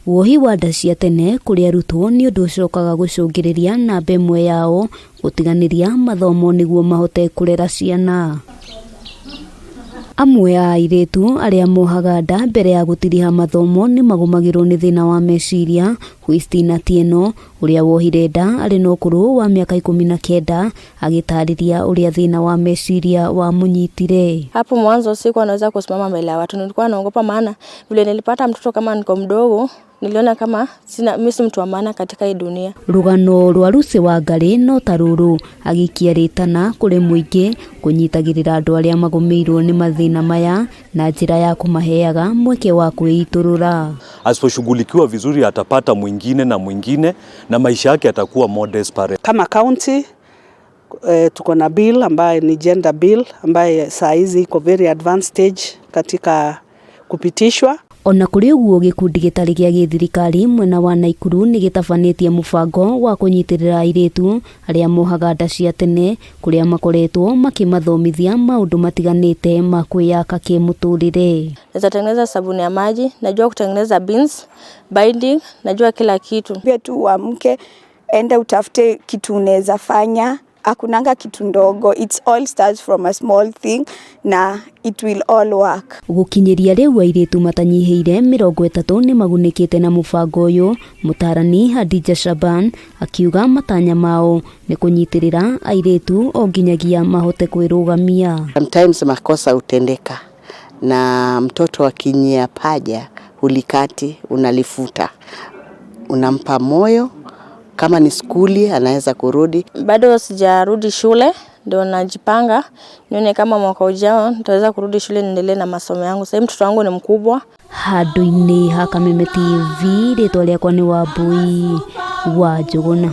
Wohi wa nda cia tene kũrĩ arutwo nĩ ũndũ ũcokaga gũcũngĩrĩria namba ĩmwe yao gũtiganĩria mathomo nĩguo mahote kũrera ciana. Amwe a airĩtu arĩa mohaga nda mbere ya gũtiriha mathomo nĩ magũmagĩrwo nĩ thĩna wa meciria. Christina Tieno ũrĩa wohire nda arĩ na ũkũrũ wa mĩaka 19 agĩtarĩria ũrĩa thĩna wa meciria wamũnyitire. Hapo mwanzo sikuwa naweza kusimama mbele ya watu, nilikuwa naogopa, maana vile nilipata mtoto kama niko mdogo, niliona kama sina, mimi si mtu wa maana katika hii dunia. Rũgano rwa Lucy Wangari no ta rũrũ agĩikia rĩtana kũrĩ mũingĩ kũnyitagĩrĩra andũ arĩa magũmĩirwo nĩ mathĩna maya na njĩra ya kũmaheaga mweke wa kwĩitũrũra. Asiposhughulikiwa vizuri atapata mwingine na mwingine na maisha yake yatakuwa more desperate. Kama county tuko na bill ambaye ni gender bill ambaye saa hizi iko very advanced stage katika kupitishwa. Ona kũrĩ ũguo, gĩkundi gĩtarĩ gĩa gĩthirikari mwena wa Naikuru nĩ gĩtabanĩtie mũbango wa kũnyitĩrĩra airĩtu arĩa mohaga nda cia tene, kũrĩa makoretwo makĩmathomithia maũndũ matiganĩte ma kwĩyaka kĩmũtũrĩre. Naweza tengeneza sabuni ya maji, najua kutengeneza beans, binding, najua kila kitu. Pia tu uamke, enda utafute kitu unaweza fanya. Hakunanga kitu ndogo, it's all starts from a small thing na it will all work. Gũkinyĩria rĩu airĩtu matanyihĩire 30 nĩ magunĩkĩte na mũbango ũyũ. Mũtarani Hadija Shaban akiuga matanya mao nĩ kũnyitĩrĩra airĩtu o nginyagia mahote kwĩrũgamia. Sometimes makosa hutendeka na mtoto akinyia paja hulikati, unalifuta, unampa moyo. Kama ni skuli anaweza kurudi. Bado sijarudi shule, ndio najipanga nione kama mwaka ujao nitaweza kurudi shule niendelee na masomo yangu. Sasa mtoto wangu ni mkubwa. Handũ-inĩ ha Kameme TV, rĩtwa rĩakwa nĩ Wambui wa Njũgũna.